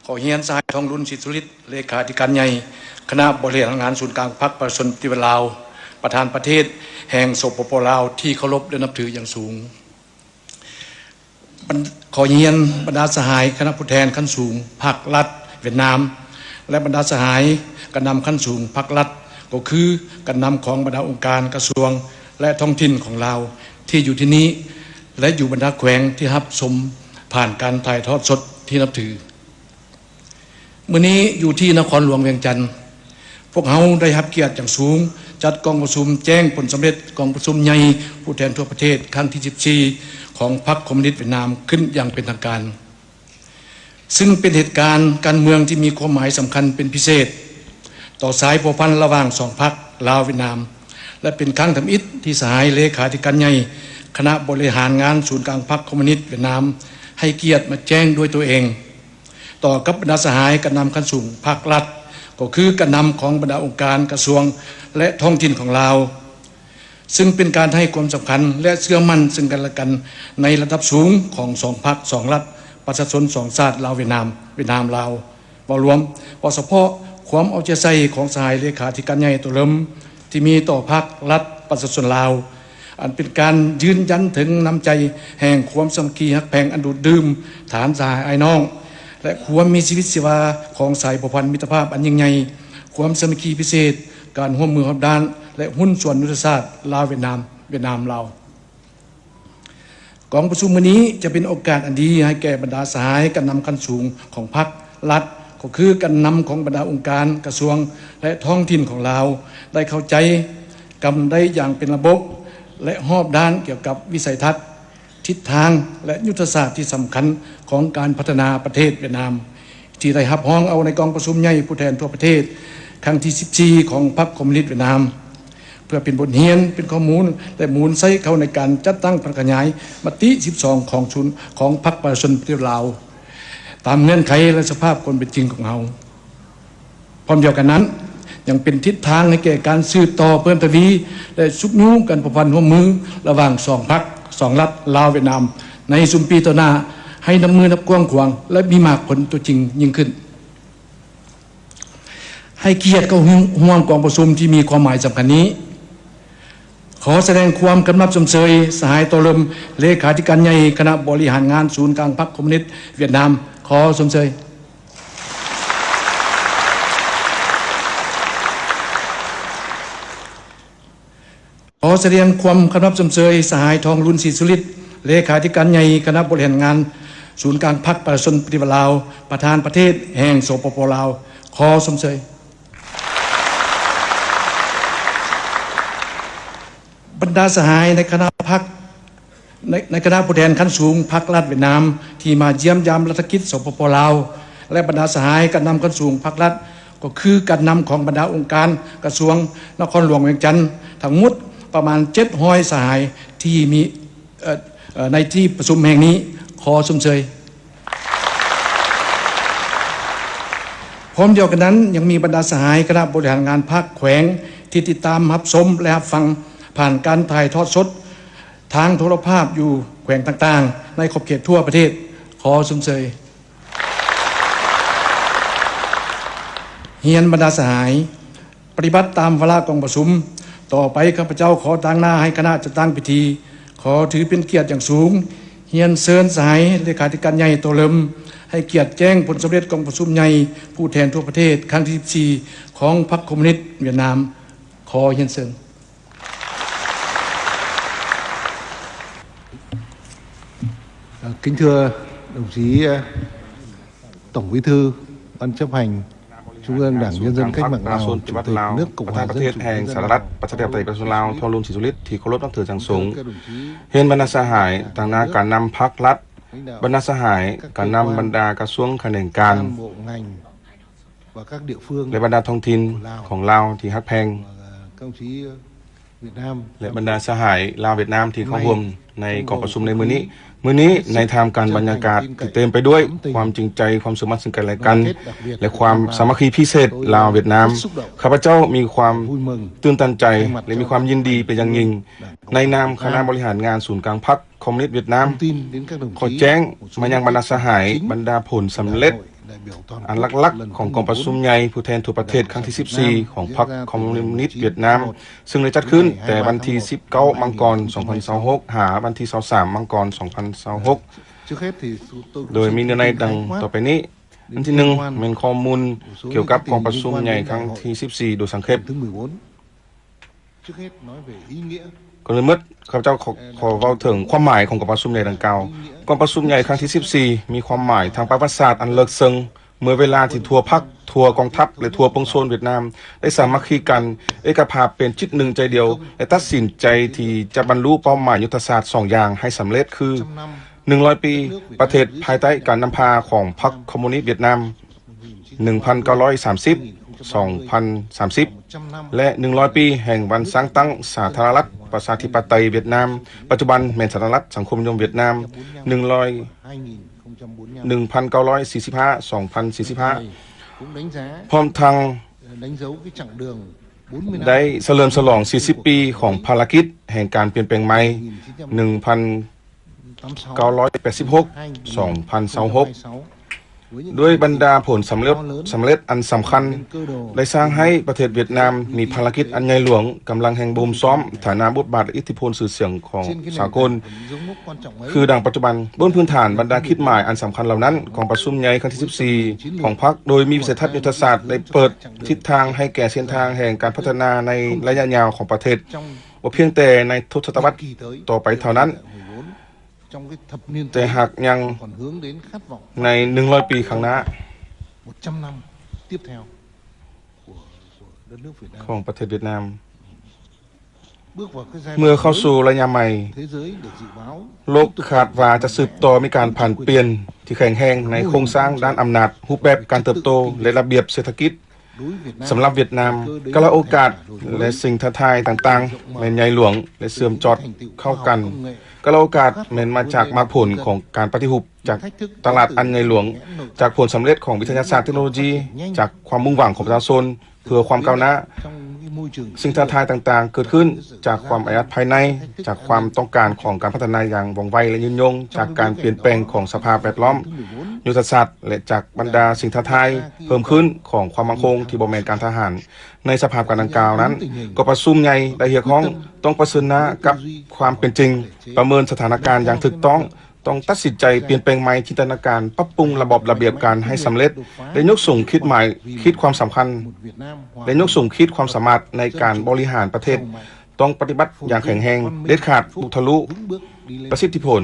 ຂໍຮຽນສະຫາຍ ທອງລຸນ ສີສຸລິດ ເລຂາທິການໃຫຍ່ ຄະນະບໍລິຫານງານສູນກາງພັກປະຊາຊົນປະຕິວັດລາວ, ປະທານປະເທດແຫ່ງ ສປປ ລາວ ທີ່ເຄົາລົບ ແລະ ນັບຖືຢ່າງສູງ. ບັນ- ຂໍຮຽນບັນດາສະຫາຍຄະນະຜູ້ແທນຂັ້ນສູງພັກລັດຫວຽດນາມ ແລະ ບັນດາສະຫາຍການນຳຂັ້ນສູງພັກລັດ ກໍຄືການນຳຂອງບັນດາອົງການ, ກະຊວງ ແລະ ທ້ອງຖິ່ນຂອງລາວ ທີ່ຢູ່ທີ່ນີ້ ແລະ ຢູ່ບັນດາແຂວງທີ່ຮັບຊົມຜ່ານການຖ່າຍທອດສົດທີ່ນັບຖື. ມື້ນີ້ຢູ່ທີ່ນະຄອນຫຼວງວຽງຈັນ, ພວກເຮົາໄດ້ຮັບກຽດຢ່າງສູງ ຈັດກອງປະຊຸມແຈ້ງຜົນສຳເລັດກອງປະຊຸມໃຫຍ່ຜູ້ແທນທົ່ວປະເທດຄັ້ງທີສິບສີ່ ຂອງພັກຄອມມູນິດຫວຽດນາມຂຶ້ນຢ່າງເປັນທາງການ, ຊຶ່ງເປັນເຫດການການເມືອງທີ່ມີຄວາມໝາຍສຳຄັນເປັນພິເສດຕໍ່ສາຍພົວພັນລະຫວ່າງສອງພັກລາວ-ຫວຽດນາມ ແລະ ເປັນຄັ້ງທຳອິດທີ່ສະຫາຍເລຂາທິການໃຫຍ່ຄະນະບໍລິຫານງານສູນກາງພັກຄອມມູນິດຫວຽດນາມ ໃຫ້ກຽດມາແຈ້ງດ້ວຍຕົວເອງ ຕໍ່ກັບບັນດາສະຫາຍການນຳຂັ້ນສູງພັກລັດ ກໍຄືການນຳຂອງບັນດາອົງການ, ກະຊວງ ແລະ ທ້ອງຖິ່ນຂອງລາວ, ຊຶ່ງເປັນການໃຫ້ຄວາມສຳຄັນ ແລະ ເຊື່ອໝັ້ນເຊິ່ງກັນ ແລະ ກັນ ໃນລະດັບສູງຂອງສອງພັກສອງລັດ ປະຊາຊົນສອງຊາດ ລາວ-ຫວຽດນາມ, ຫວຽດນາມ-ລາວ ເວົ້າລວມ, ເວົ້າສະເພາະຄວາມເອົາໃຈໃສ່ຂອງສະຫາຍເລຂາທິການໃຫຍ່ໂຕເລີ່ມ ທີ່ມີຕໍ່ພັກລັດປະຊາຊົນລາວ ອັນເປັນການຢືນຢັນເຖິງນ້ຳໃຈແຫ່ງຄວາມສາມັກຄີຮັກແພງອັນດູດດື່ມຖານສະຫາຍອ້າຍນ້ອງ ແລະ ຄວາມມີຊີວິດຊີວາຂອງສາຍພົວພັນມິດຕະພາບອັນຍິ່ງໃຫຍ່, ຄວາມສາມັກຄີພິເສດ, ການຮ່ວມມືຮອບດ້ານ ແລະ ຫຸ້ນສ່ວນຍຸດທະສາດລາວ-ຫວຽດນາມ, ຫວຽດນາມ-ລາວ. ກອງປະຊຸມມື້ນີ້ຈະເປັນໂອກາດອັນດີໃຫ້ແກ່ບັນດາສະຫາຍການນຳຂັ້ນສູງຂອງພັກລັດ ກໍຄືການນຳຂອງບັນດາອົງການ, ກະຊວງ ແລະ ທ້ອງຖິ່ນຂອງລາວ ໄດ້ເຂົ້າໃຈ, ກຳໄດ້ຢ່າງເປັນລະບົບ ແລະ ຮອບດ້ານກ່ຽວກັບວິໄສທັດ, ທິດທາງ ແລະ ຍຸດທະສາດທີ່ສຳຄັນຂອງການພັດທະນາປະເທດຫວຽດນາມ ທີ່ໄດ້ຮັບຮອງເອົາໃນກອງປະຊຸມໃຫຍ່ຜູ້ແທນທົ່ວປະເທດຄັ້ງທີສິບສີ່ ຂອງພັກຄອມມູນິດຫວຽດນາມ ເພື່ອເປັນບົດຮຽນ, ເປັນຂໍ້ມູນ ແລະ ມູນໃຊ້ເຂົ້າໃນການຈັດຕັ້ງຜັນຂະຫຍາຍມະຕິສິບສອງຂອງສູນຂອງພັກປະຊາຊົນປະຕິວັດລາວ ຕາມເງື່ອນໄຂ ແລະ ສະພາບຄວາມເປັນຈິງຂອງເຮົາ. ພ້ອມດຽວກັນນັ້ນ, ຍັງເປັນທິດທາງໃຫ້ແກ່ການສືບຕໍ່ເພີ່ມທະວີ ແລະ ຊຸກຍູ້ການພົວພັນຮ່ວມມືລະຫວ່າງສອງພັກສອງລັດ ລາວ-ຫວຽດນາມ ໃນຊຸມປີຕໍ່ໜ້າ ໃຫ້ນັບມື້ນັບກວ້າງຂວາງ ແລະ ມີໝາກຜົນຕົວຈິງຍິ່ງຂຶ້ນ. ໃຫ້ກຽດເຂົ້າຮ່ວມກອງປະຊຸມທີ່ມີຄວາມໝາຍສຳຄັນນີ້. ຂໍສະແດງຄວາມການນັບຊົມເຊີຍ ສະຫາຍ ໂຕເລີມ ເລຂາທິການໃຫຍ່ຄະນະບໍລິຫານງານສູນກາງພັກຄອມມູນິດຫວຽດນາມ. ຂໍຊົມເຊີຍ. ຂໍສະແດງຄວາມເຄົາລົບຊົມເຊີຍ ສະຫາຍ ທອງລຸນ ສີສຸລິດ ເລຂາທິການໃຫຍ່ຄະນະບໍລິຫານງານສູນກາງພັກປະຊາຊົນປະຕິວັດລາວ ປະທານປະເທດແຫ່ງ ສປປ ລາວ. ຂໍຊົມເຊີຍ. ບັນດາສະຫາຍໃນຄະນະພັກ ໃນ ໃນຄະນະຜູ້ແທນຂັ້ນສູງພັກລັດຫວຽດນາມ ທີ່ມາຢ້ຽມຢາມລັດຖະກິດ ສປປ ລາວ ແລະ ບັນດາສະຫາຍການນຳຂັ້ນສູງພັກລັດ ກໍຄືການນຳຂອງບັນດາອົງການ, ກະຊວງ, ນະຄອນຫຼວງວຽງຈັນ ທັງໝົດປະມານເຈັດຮ້ອຍສະຫາຍ ທີ່ມີ ເອີ ເອີ ໃນທີ່ປະຊຸມແຫ່ງນີ້. ຂໍຊົມເຊີຍ. ພ້ອມດຽວກັນນັ້ນ ຍັງມີບັນດາສະຫາຍຄະນະບໍລິຫານງານພັກແຂວງ ທີ່ຕິດຕາມຮັບຊົມ ແລະ ຮັບຟັງຜ່ານການຖ່າຍທອດສົດທາງໂທລະພາບຢູ່ແຂວງຕ່າງໆ ໃນຂອບເຂດທົ່ວປະເທດ. ຂໍຊົມເຊີຍ. ຮຽນບັນດາສະຫາຍ, ປະຕິບັດຕາມວາລະກອງປະຊຸມ, ຕໍ່ໄປຂ້າພະເຈົ້າຂໍຕາງໜ້າໃຫ້ຄະນະຈັດຕັ້ງພິທີ ຂໍຖືເປັນກຽດຢ່າງສູງ ຮຽນເຊີນສະຫາຍເລຂາທິການໃຫຍ່ ໂຕເລີມ ໃຫ້ກຽດແຈ້ງຜົນສຳເລັດກອງປະຊຸມໃຫຍ່ຜູ້ແທນທົ່ວປະເທດຄັ້ງທີສິບສີ່ ຂອງພັກຄອມມູນິດຫວຽດນາມ. ຂໍຮຽນເຊີນ. Ờ, kính thưa đồng chí, ờ, Tổng Bí thư Ban Chấp hành Trung ương Đảng Nhân dân Cách mạng Lào, Chủ tịch nước Cộng hòa Dân Chủ Nghĩa Việt Nam. ປະທານປະເທດແຫ່ງສາທາລະນະລັດ ປະຊາທິປະໄຕຍປະຊາຊົນລາວ ທອງລຸນ ສີສຸລິດ ທີ່ເຄົາລົບນັບຖືຢ່າງສູງ. ຮຽນບັນດາສະຫາຍ ຕາງໜ້າການນຳພັກລັດ, ບັນດາສະຫາຍການນຳບັນດາກະຊວງຂະແໜງການ Các bộ ngành ແລະ ບັນດາທ້ອງຖິ່ນຂອງລາວທີ່ຮັກແພງ ແລະ ບັນດາສະຫາຍລາວຫວຽດນາມທີ່ເຂົ້າຮ່ວມໃນກອງປະຊຸມໃນມື້ນີ້. ມື້ນີ້ໃນທ່າມກາງບັນຍາກາດທີ່ເຕັມໄປດ້ວຍຄວາມຈິງໃຈ, ຄວາມເຊື່ອໝັ້ນເຊິ່ງກັນແລະກັນ ແລະ ຄວາມສາມັກຄີພິເສດລາວຫວຽດນາມ, ຂ້າພະເຈົ້າມີຄວາມຕື່ນຕັນໃຈ ແລະ ມີຄວາມຍິນດີເປັນຢ່າງຍິ່ງ. ໃນນາມຄະນະບໍລິຫານງານສູນກາງພັກຄອມມູນິດຫວຽດນາມ ຂໍແຈ້ງມາຍັງບັນດາສະຫາຍ ບັນດາຜົນສຳເລັດ ອັນຫຼັກໆຂອງກອງປະຊຸມໃຫຍ່ຜູ້ແທນທົ່ວປະເທດຄັ້ງທີສິບສີ່ຂອງພັກຄອມມູນິດຫວຽດນາມ ຊຶ່ງໄດ້ຈັດຂຶ້ນແຕ່ວັນທີສິບເກົ້າ ມັງກອນ ສອງພັນຊາວຫົກ ຫາວັນທີຊາວສາມ ມັງກອນ ສອງພັນຊາວຫົກ ໂດຍມີເນື້ອໃນດັ່ງຕໍ່ໄປນີ້. ອັນທີໜຶ່ງ ແມ່ນຂໍ້ມູນກ່ຽວກັບກອງປະຊຸມໃຫຍ່ຄັ້ງທີສິບສີ່ ໂດຍສັງເຂບ. ກ່ອນອື່ນໝົດ ຂ້າພະເຈົ້າຂໍ ຂໍເວົ້າເຖິງຄວາມໝາຍຂອງກອງປະຊຸມໃຫຍ່ດັ່ງກ່າວ. ກອງປະຊຸມໃຫຍ່ຄັ້ງທີສິບສີ່ ມີຄວາມໝາຍທາງປະຫວັດສາດອັນເລິກເຊິ່ງ ເມື່ອເວລາທີ່ທົ່ວພັກ, ທົ່ວກອງທັບ ແລະ ທົ່ວປວງຊົນຫວຽດນາມ ໄດ້ສາມັກຄີກັນ, ເອກະພາບເປັນຈິດໜຶ່ງໃຈດຽວ ແລະ ຕັດສິນໃຈທີ່ຈະບັນລຸເປົ້າໝາຍຍຸດທະສາດສອງຢ່າງໃຫ້ສຳເລັດ ຄື ໜຶ່ງຮ້ອຍປີປະເທດພາຍໃຕ້ການນຳພາຂອງພັກຄອມມູນິດຫວຽດນາມ ໜຶ່ງພັນເກົ້າຮ້ອຍສາມສິບ ສອງພັນສາມສິບ ແລະ ໜຶ່ງຮ້ອຍປີແຫ່ງວັນສ້າງຕັ້ງສາທາລະນະລັດ ປະຊາທິປະໄຕຫວຽດນາມ ປັດຈຸບັນແມ່ນສາທາລະນະລັດສັງຄົມນິຍົມຫວຽດນາມ ໜຶ່ງຮ້ອຍ ໜຶ່ງພັນເກົ້າຮ້ອຍສີ່ສິບຫ້າ ສອງພັນສີ່ສິບຫ້າ ພ້ອມທັງໄດ້ສະເຫຼີມສະຫຼອງສີ່ສິບປີຂອງພາລະກິດແຫ່ງການປ່ຽນແປງໃໝ່ ໜຶ່ງພັນເກົ້າຮ້ອຍແປດສິບຫົກ ສອງພັນຊາວຫົກ ດ້ວຍບັນດາຜົນສຳເລັດ ສຳເລັດອັນສຳຄັນ ໄດ້ສ້າງໃຫ້ປະເທດຫວຽດນາມມີພາລະກິດອັນໃຫຍ່ຫຼວງ, ກຳລັງແຫ່ງບົ່ມຊ້ອມຖານະບົດບາດ ແລະ ອິດທິພົນຊື່ສຽງຂອງສາກົນ ຄືດັ່ງປັດຈຸບັນ. ບົນພື້ນຖານບັນດາຂີດໝາຍອັນສຳຄັນເຫຼົ່ານັ້ນ, ກອງປະຊຸມໃຫຍ່ຄັ້ງທີສິບສີ່ຂອງພັກ ໂດຍມີວິໄສທັດຍຸດທະສາດ ໄດ້ເປີດທິດທາງໃຫ້ແກ່ເສັ້ນທາງແຫ່ງການພັດທະນາໃນໄລຍະຍາວຂອງປະເທດ ບໍ່ພຽງແຕ່ໃນທົດສະວັດຕໍ່ໄປເທົ່ານັ້ນ, ແຕ່ຫາກຍັງໃນໜຶ່ງຮ້ອຍປີຂ້າງໜ້າຂອງປະເທດຫວຽດນາມ. ເມື່ອເຂົ້າສູ່ໄລຍະໃໝ່, ໂລກຄາດວ່າຈະສືບຕໍ່ມີການຜັນປ່ຽນທີ່ແຂງແຮງໃນໂຄງສ້າງດ້ານອຳນາດ, ຮູບແບບການເຕີບໂຕ ແລະ ລະບຽບເສດຖະກິດ. ສຳລັບຫວຽດນາມ, ກາລະໂອກາດ ແລະ ສິ່ງທ້າທາຍຕ່າງໆ ແມ່ນໃຫຍ່ຫຼວງ ແລະ ເຊື່ອມຈອດເຂົ້າກັນ. ກາລະໂອກາດແມ່ນມາຈາກໝາກຜົນຂອງການປະຕິຮູບ, ຈາກຕະຫຼາດອັນໃຫຍ່ຫຼວງ, ຈາກຜົນສຳເລັດຂອງວິທະຍາສາດເຕັກໂນໂລຢີ, ຈາກຄວາມມຸ່ງຫວັງຂອງປະຊາຊົນເພື່ອຄວາມກ້າວໜ້າ. ສິ່ງທ້າທາຍຕ່າງໆເກີດຂຶ້ນຈາກຄວາມແອອັດພາຍໃນ, ຈາກຄວາມຕ້ອງການຂອງການພັດທະນາຢ່າງວ່ອງໄວ ແລະ ຍືນຍົງ, ຈາກການປ່ຽນແປງຂອງສະພາບແວດລ້ອມ, ຍຸດທະສາດ ແລະ ຈາກບັນດາສິ່ງທ້າທາຍເພີ່ມຂຶ້ນຂອງຄວາມໝັ້ນຄົງທີ່ບໍ່ແມ່ນການທະຫານ. ໃນສະພາບການດັ່ງກ່າວນັ້ນ, ກອງປະຊຸມໃຫຍ່ໄດ້ຮຽກຮ້ອງຕ້ອງປະເຊີນໜ້າກັບຄວາມເປັນຈິງ, ປະເມີນສະຖານະການຢ່າງຖືກຕ້ອງ, ຕ້ອງຕັດສິນໃຈປ່ຽນແປງໃໝ່ຈິນຕະນາການ, ປັບປຸງລະບອບລະບຽບການໃຫ້ສຳເລັດ ແລະ ຍົກສູງຂີດໝາຍ, ຂີດຄວາມສຳຄັນ ແລະ ຍົກສູງຂີດຄວາມສາມາດໃນການບໍລິຫານປະເທດ. ຕ້ອງປະຕິບັດຢ່າງແຂງແຮງ, ເດັດຂາດ, ບຸກທະລຸ, ປະສິດທິຜົນ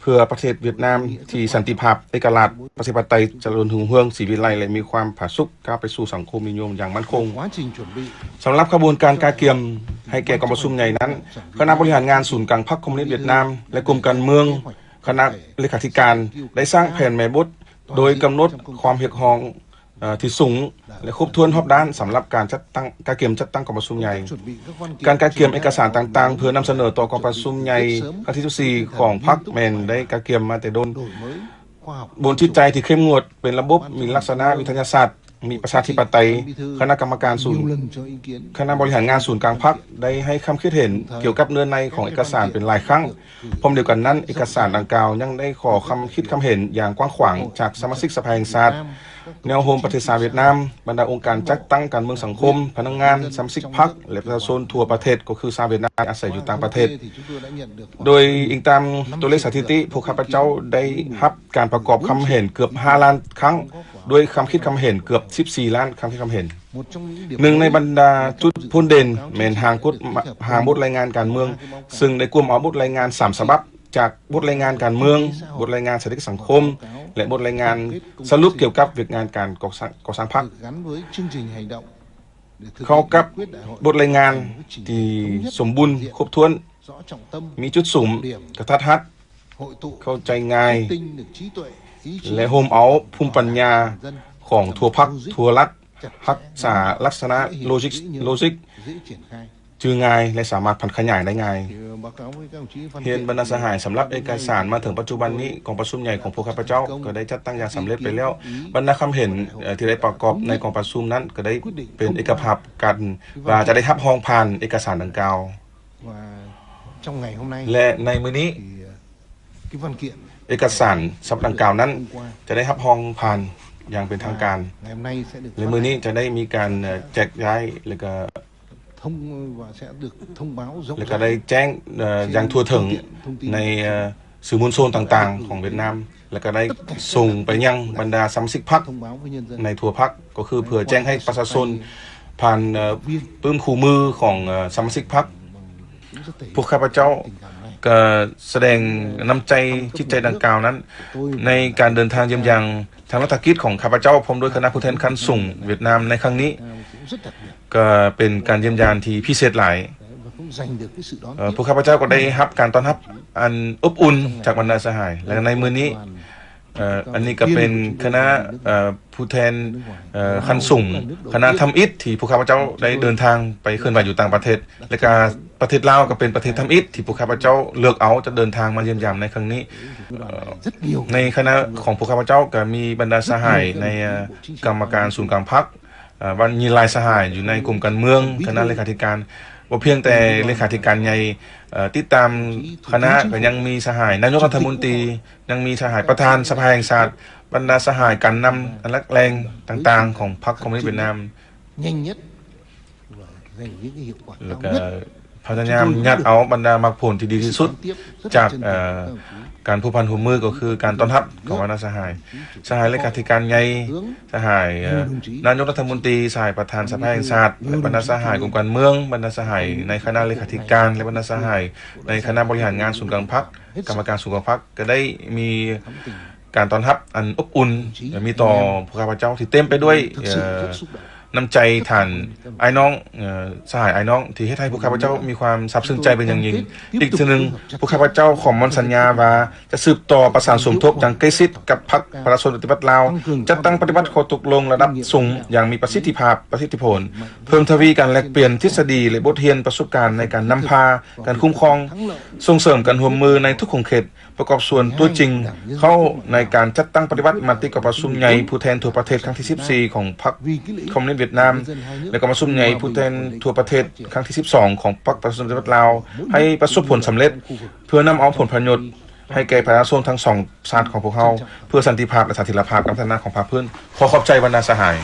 ເພື່ອປະເທດຫວຽດນາມທີ່ສັນຕິພາບ, ເອກະລາດ, ປະຊາທິປະໄຕ, ຈະເລີນຮຸ່ງເຮືອງ, ສີວິໄລ ແລະ ມີຄວາມຜາສຸກ, ກ້າວໄປສູ່ສັງຄົມນິຍົມຢ່າງໝັ້ນຄົງ. ສຳລັບຂະບວນການກະກຽມໃຫ້ແກ່ກອງປະຊຸມໃຫຍ່ນັ້ນ, ຄະນະບໍລິຫານງານສູນກາງພັກຄອມມູນິດຫວຽດນາມ ແລະ ກົມການເມືອງ, ຄະນະເລຂາທິການ ໄດ້ສ້າງແຜນແມ່ບົດ ໂດຍກຳນົດຄວາມຮຽກຮ້ອງ ເອີ ທີ່ສູງ ແລະ ຄົບຖ້ວນຮອບດ້ານສຳລັບການຈັດຕັ້ງ, ກະກຽມຈັດຕັ້ງກອງປະຊຸມໃຫຍ່. ການກະກຽມເອກະສານຕ່າງໆ ເພື່ອນຳສະເໜີຕໍ່ກອງປະຊຸມໃຫຍ່ຄັ້ງທີສິບສີ່ຂອງພັກ ແມ່ນໄດ້ກະກຽມມາແຕ່ດົນ. ບົນຈິດໃຈທີ່ເຂັ້ມງວດ, ເປັນລະບົບ, ມີລັກສະນະວິທະຍາສາດ, ມີປະຊາທິປະໄຕ, ຄະນະກຳມະການສູນ, ຄະນະບໍລິຫານງານສູນກາງພັກ ໄດ້ໃຫ້ຄຳຄິດເຫັນກ່ຽວກັບເນື້ອໃນຂອງເອກະສານເປັນຫຼາຍຄັ້ງ. ພ້ອມດຽວກັນນັ້ນ, ເອກະສານດັ່ງກ່າວຍັງໄດ້ຂໍຄຳຄິດຄຳເຫັນຢ່າງກວ້າງຂວາງຈາກສະມາຊິກສະພາແຫ່ງຊາດ, ແນວໂຮມປະເທດຊາວຫວຽດນາມ, ບັນດາອົງການຈັດຕັ້ງການເມືອງສັງຄົມ, ພະນັກງານ, ສະມາຊິກພັກ ແລະ ປະຊາຊົນທົ່ວປະເທດ, ກໍຄືຊາວຫວຽດນາມທີ່ອາໄສຢູ່ຕ່າງປະເທດ. ໂດຍອີງຕາມຕົວເລກສະຖິຕິ, ພວກຂ້າພະເຈົ້າໄດ້ຮັບການປະກອບຄຳເຫັນເກືອບຫ້າລ້ານຄັ້ງ, ດ້ວຍຄຳຄິດຄຳເຫັນເກືອບສິບສີ່ລ້ານຄຳຄິດຄຳເຫັນ. ໜຶ່ງໃນບັນດາຈຸດໂພດເດັ່ນແມ່ນຮ່າງກົດ, ຮ່າງບົດລາຍງານການເມືອງ, ຊຶ່ງໄດ້ກວມເອົາບົດລາຍງານສາມສະບັບ, ຈາກບົດລາຍງານການເມືອງ, ບົດລາຍງານເສດຖະກິດສັງຄົມ ແລະ ບົດລາຍງານສະຫຼຸບກ່ຽວກັບວຽກງານການກໍ່ສ້າງ, ກໍ່ສ້າງພັກ, ເຂົ້າກັບບົດລາຍງານທີ່ສົມບູນຄົບຖ້ວນ, ມີຈຸດສຸມ, ກະທັດຮັດ, ເຂົ້າໃຈງ່າຍ ແລະ ໂຮມເອົາພູມປັນຍາຂອງທົ່ວພັກ, ທົ່ວລັດ, ຮັກສາລັກສະນະໂລຈິກ, ໂລຈິກ ຈື່ງ່າຍ ແລະ ສາມາດຜັນຂະຫຍາຍໄດ້ງ່າຍ. ຮຽນບັນດາສະຫາຍ, ສຳລັບເອກະສານມາເຖິງປັດຈຸບັນນີ້, ກອງປະຊຸມໃຫຍ່ຂອງພວກຂ້າພະເຈົ້າກໍໄດ້ຈັດຕັ້ງຢ່າງສຳເລັດໄປແລ້ວ. ບັນດາຄຳເຫັນ ເອີ ທີ່ໄດ້ປະກອບໃນກອງປະຊຸມນັ້ນ ກໍໄດ້ເປັນເອກະພາບກັນວ່າຈະໄດ້ຮັບຮອງຜ່ານເອກະສານດັ່ງກ່າວ. ແລະ ໃນມື້ນີ້, ເອກະສານສະບັບດັ່ງກ່າວນັ້ນຈະໄດ້ຮັບຮອງຜ່ານ. ຢ່າງເປັນທາງການ ແລະ ມື້ນີ້ຈະໄດ້ມີການ ເອ່ອ ແຈກຢາຍ ແລະ ກະ ແລະ ກະໄດ້ແຈ້ງ ເອ່ອ ຢ່າງທົ່ວເຖິງໃນ ເອ່ອ ສື່ມວນຊົນຕ່າງໆຂອງຫວຽດນາມ ແລະ ກະໄດ້ສົ່ງໄປຍັງບັນດາສະມາຊິກພັກໃນທົ່ວພັກ ກໍຄືເພື່ອແຈ້ງໃຫ້ປະຊາຊົນຜ່ານ ເອ່ອ ປຶ້ມຄູ່ມືຂອງ ເອ່ອ ສະມາຊິກພັກ. ພວກຂ້າພະເຈົ້າກະສະແດງນ້ຳໃຈຈິດໃຈດັ່ງກ່າວນັ້ນ ໃນການເດີນທາງຢ້ຽມຢາມທາງລັດຖະກິດຂອງຂ້າພະເຈົ້າ ພ້ອມດ້ວຍຄະນະຜູ້ແທນຂັ້ນສູງຫວຽດນາມໃນຄັ້ງນີ້ ກະເປັນການຢ້ຽມຢາມທີ່ພິເສດຫຼາຍ. ເອ່ອ ພວກຂ້າພະເຈົ້າກໍໄດ້ຮັບການຕ້ອນຮັບອັນອົບອຸ່ນຈາກບັນດາສະຫາຍ ແລະ ໃນມື້ນີ້ ເອ່ອ ອັນນີ້ກໍເປັນຄະນະ ເອ່ອ ຜູ້ແທນ ເອ່ອ ຂັ້ນສູງ ຄະນະທຳອິດທີ່ພວກຂ້າພະເຈົ້າໄດ້ເດີນທາງໄປເຄື່ອນໄຫວຢູ່ຕ່າງປະເທດ ແລະ ກະປະເທດລາວກໍເປັນປະເທດທຳອິດທີ່ພວກຂ້າພະເຈົ້າເລືອກເອົາຈະເດີນທາງມາຢ້ຽມຢາມໃນຄັ້ງນີ້. ເອ່ອ ໃນຄະນະຂອງພວກຂ້າພະເຈົ້າກໍມີບັນດາສະຫາຍໃນ ເອ່ອ ກຳມະການສູນກາງພັກ ເອ່ອ ບັນມີຫຼາຍສະຫາຍຢູ່ໃນກົມການເມືອງ ຄະນະເລຂາທິການ ບໍ່ພຽງແຕ່ເລຂາທິການໃຫຍ່ ເອ່ອ ຕິດຕາມຄະນະ ກໍຍັງມີສະຫາຍນາຍົກລັດຖະມົນຕີ ຍັງມີສະຫາຍປະທານສະພາແຫ່ງຊາດ ບັນດາສະຫາຍການນຳອັນຫຼັກແຫຼ່ງຕ່າງໆຂອງພັກຄອມມູນິດຫວຽດນາມ ແລ້ວກໍພະຍາຍາມຍັດເອົາບັນດາໝາກຜົນທີ່ດີທີ່ສຸດຈາກ ເອ່ອ ການພົວພັນຮ່ວມມື ກໍຄືການຕ້ອນຮັບຂອງບັນດາສະຫາຍ ສະຫາຍເລຂາທິການໃຫຍ່ ສະຫາຍ ເອ່ອ ນາຍົກລັດຖະມົນຕີ ສະຫາຍປະທານສະພາແຫ່ງຊາດ ແລະ ບັນດາສະຫາຍກົມການເມືອງ ບັນດາສະຫາຍໃນຄະນະເລຂາທິການ ແລະ ບັນດາສະຫາຍໃນຄະນະບໍລິຫານງານສູນກາງພັກ ກຳມະການສູນກາງພັກ ກໍໄດ້ມີການຕ້ອນຮັບອັນອົບອຸ່ນ ມີຕໍ່ພວກຂ້າພະເຈົ້າທີ່ເຕັມໄປດ້ວຍ ເອ່ອ ນ້ຳໃຈທ່ານອ້າຍນ້ອງ ເອ່ອ ສະຫາຍອ້າຍນ້ອງ ທີ່ເຮັດໃຫ້ພວກຂ້າພະເຈົ້າມີຄວາມຊາບຊຶ້ງໃຈເປັນຢ່າງຍິ່ງ. ອີກເທື່ອໜຶ່ງ ພວກຂ້າພະເຈົ້າຂໍໝັ້ນສັນຍາວ່າ ຈະສືບຕໍ່ປະສານສົມທົບຢ່າງໃກ້ຊິດກັບພັກປະຊາຊົນປະຕິວັດລາວ, ຈັດຕັ້ງປະຕິບັດຂໍ້ຕົກລົງລະດັບສູງຢ່າງມີປະສິດທິພາບ, ປະສິດທິຜົນ, ເພີ່ມທະວີການແລກປ່ຽນທິດສະດີ ແລະ ບົດຮຽນປະສົບການໃນການນຳພາ, ການຄຸ້ມຄອງ, ສົ່ງເສີມການຮ່ວມມືໃນທຸກຂົງເຂດ, ປະກອບສ່ວນຕົວຈິງເຂົ້າໃນການຈັດຕັ້ງປະຕິບັດມະຕິກອງປະຊຸມໃຫຍ່ຜູ້ແທນທົ່ວປະເທດຄັ້ງທີສິບສີ່ຂອງພັກຄອມມູນິດຫວຽດນາມ ແລະ ກອງປະຊຸມໃຫຍ່ຜູ້ແທນທົ່ວປະເທດຄັ້ງທີສິບສອງຂອງພັກປະຊາຊົນປະຕິວັດລາວ ໃຫ້ປະສົບຜົນສຳເລັດ ເພື່ອນຳເອົາຜົນປະໂຫຍດ ໃຫ້ແກ່ປະຊາຊົນທັງສອງຊາດຂອງພວກເຮົາ ເພື່ອສັນຕິພາບ ແລະ ສະຖຽນລະພາບນຳຖານະຂອງພາກພື້ນ. ຂໍຂອບໃຈບັນດາສະຫາຍ.